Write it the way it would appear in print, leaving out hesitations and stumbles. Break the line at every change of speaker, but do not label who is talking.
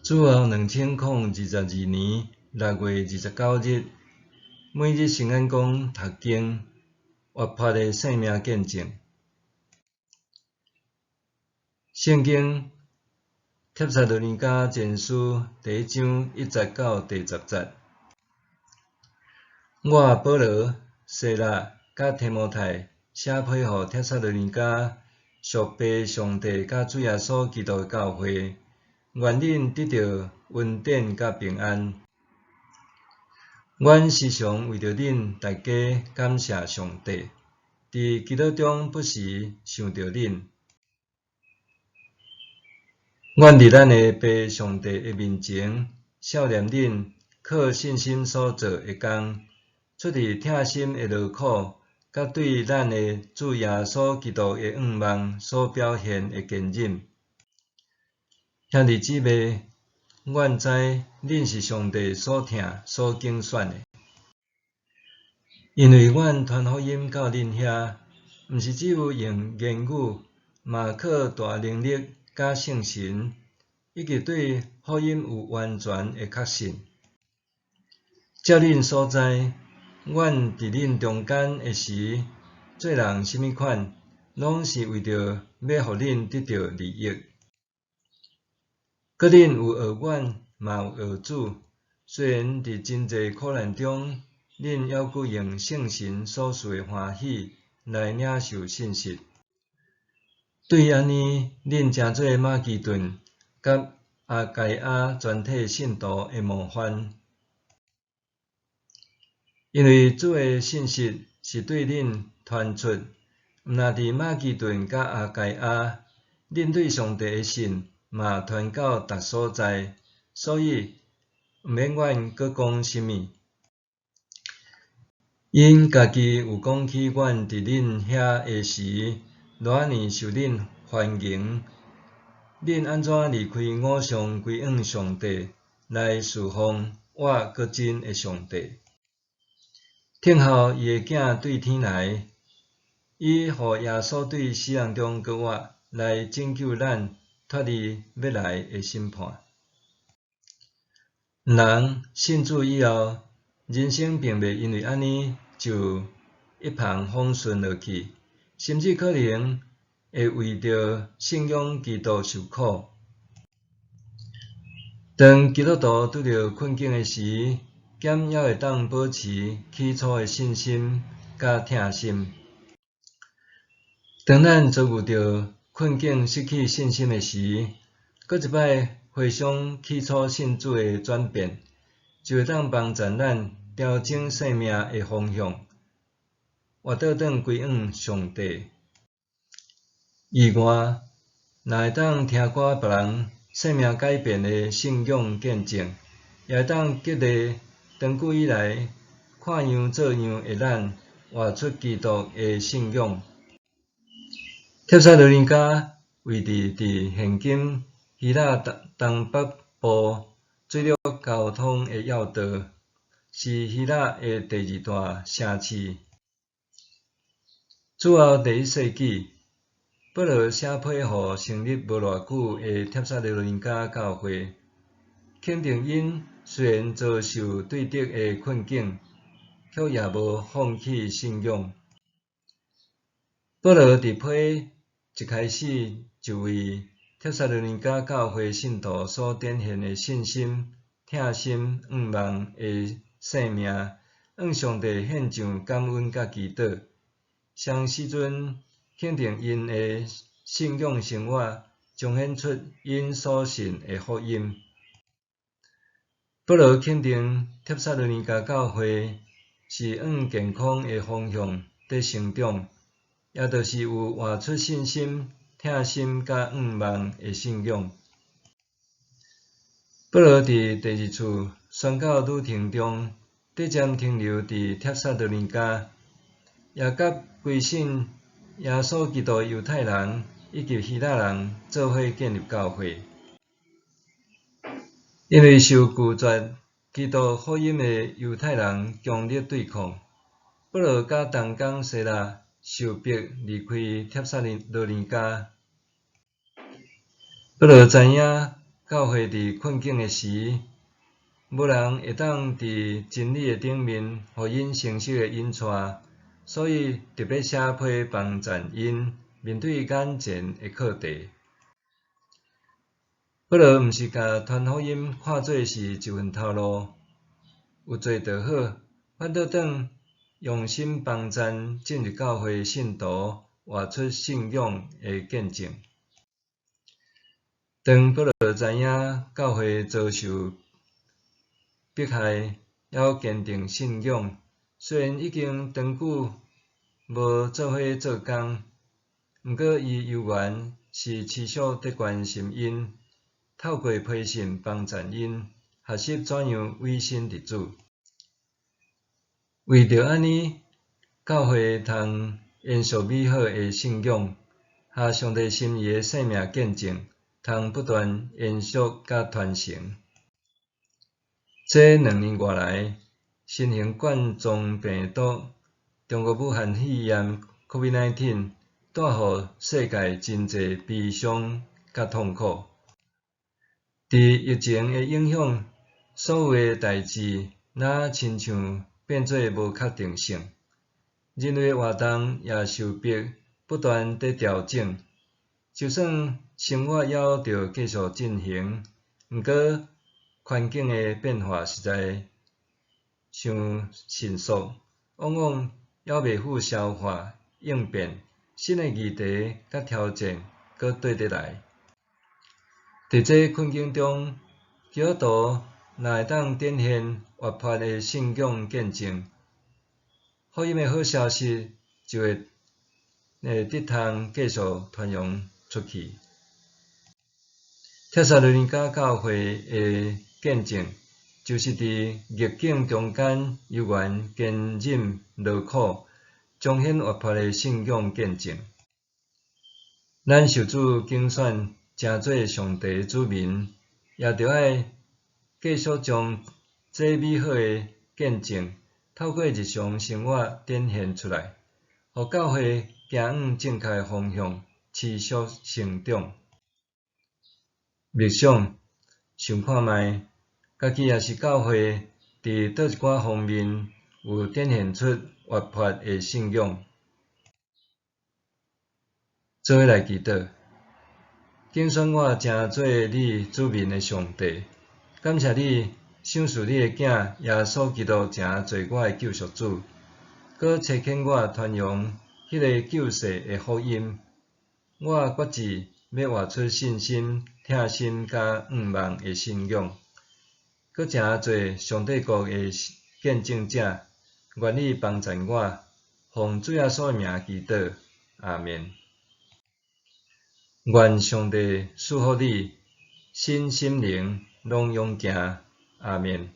主後2022年6月29日，每日聖安講讀經，活潑的生命見證。聖經帖撒羅尼迦前書第一章一節到第十節。我保羅、西拉佮提摩太寫批予帖撒羅尼迦屬父上帝佮主耶穌基督的教會，願恁得著恩典佮平安。阮時常為著恁大家感謝上帝，佇祈禱中不時想著恁。阮佇咱的父上帝的面前，數念恁靠信心所做的工，出自疼心的勞苦，佮對咱的主耶穌基督的向望所表現的堅忍。兄弟姊妹，阮知恁是上帝所疼、所揀選的，因為阮傳福音到恁遐，毋是只有用言語，嘛靠大能力佮聖神，以及對福音有完全的確信。照恁所知，阮佇恁中間的時，做人啥物款，攏是為著欲予恁得著利益。閣恁有學阮，嘛有學主。雖然佇真濟苦難中，恁猶閣用聖神所賜的歡喜來領受信實。對按呢，恁成做馬其頓佮亞該亞全體信徒的模範。因為主的信息是對恁傳出，毋但佇馬其頓佮亞該亞，恁對上帝的信嘛傳到逐所在，所以毋免阮閣講啥物。𪜶家己有講起阮佇恁遐的時，偌按呢受恁歡迎，恁按怎離開偶像歸向上帝，來事奉活閣真的上帝。聽候伊的囝對天來，伊予耶穌對死人中閣活，來拯救咱脫離欲來的審判。人信主以後，人生並袂因為按呢就一帆風順落去，甚至可能會為著信仰基督受苦。當基督徒拄著困境的時，敢猶會當保持起初的信心佮疼心？當咱遭遇著困境失去信心的時，閣一擺回想起初信主的轉變，就會當幫助咱調整生命的方向，活倒轉歸向上帝。意外，若會當聽寡別人生命改變的信仰見證，也會當激勵長久以來看樣做樣的咱，活出基督的信仰。帖撒羅尼迦位置佇現今希臘東北部水陸交通的要道，是希臘的第二大城市。主後第一世紀，保羅寫批予成立無偌久的帖撒羅尼迦教會，肯定𪜶雖然遭受對敵的困境，卻也無放棄信仰。保羅佇批一開始就為帖撒羅尼迦教會信徒所展現的信心、疼心、向望的生命，向上帝獻上感恩佮祈禱。相時陣肯定𪜶的信仰生活，彰顯出𪜶所信的福音。保羅肯定帖撒羅尼迦教會是向健康的方向佇成長，也就是有活出信心、疼心佮向望的信仰。保羅佇第二次宣教旅程中，短暫停留佇帖撒羅尼迦，也佮歸信耶穌基督的猶太人以及希臘人做伙建立教會。因為受拒絕基督福音的猶太人強烈對抗，保羅佮同工西拉受迫離開帖撒羅尼迦。保羅知影教會佇困境的時，無人會當佇真理的頂面予𪜶清晰的引帶，所以特別寫批幫贊𪜶面對眼前的課題。保羅毋是共傳福音看做是一份頭路，有做就好，反倒轉用心幫贊進入教會信徒活出信仰的見證。當保羅知影教會遭受迫害，猶堅定信仰，雖然已經長久無做伙做工，毋過伊猶原是持續佇關心𪜶，透過批信幫贊𪜶，學習怎樣委身佇主。為著按呢，教會通延續美好的信仰，合上帝心意的生命見證，通不斷延續佮傳承。這2年外來，新型冠狀病毒、中國武漢肺炎（COVID-19）帶予世界真濟悲傷佮痛苦。佇疫情的影響，所有的代誌若親像變做無確定性，人類活動也受迫不斷佇調整。就算生活猶著繼續進行，毋過環境的變化實在傷迅速，往往猶袂赴消化應變，新的議題佮挑戰閣綴佇來。佇這困境中，基督徒若會當展現活潑的信仰見證，福音的好消息就會得通繼續傳揚出去。帖撒羅尼迦教會的見證，就是佇逆境中間猶原堅忍勞苦，彰顯活潑的信仰見證。咱受主揀選，成做上帝的子民，也著愛繼續將這美好的見證，透過日常生活展現出來，予教會行往正確的方向，持續成長。默想，想看覓，家己抑是教會佇佗一寡方面有展現出活潑的信仰。做伙來祈禱，揀選我成做你子民的上帝，感謝你賞賜你的囝耶穌基督成做我的救贖主，閣差遣我傳揚彼个救世的福音。我決志欲活出信心、疼心佮向望的信仰，閣成做上帝國的見證者，願你幫贊我，奉主耶穌的名祈禱，阿們。願上帝賜福你，身心靈攏勇健，阿們。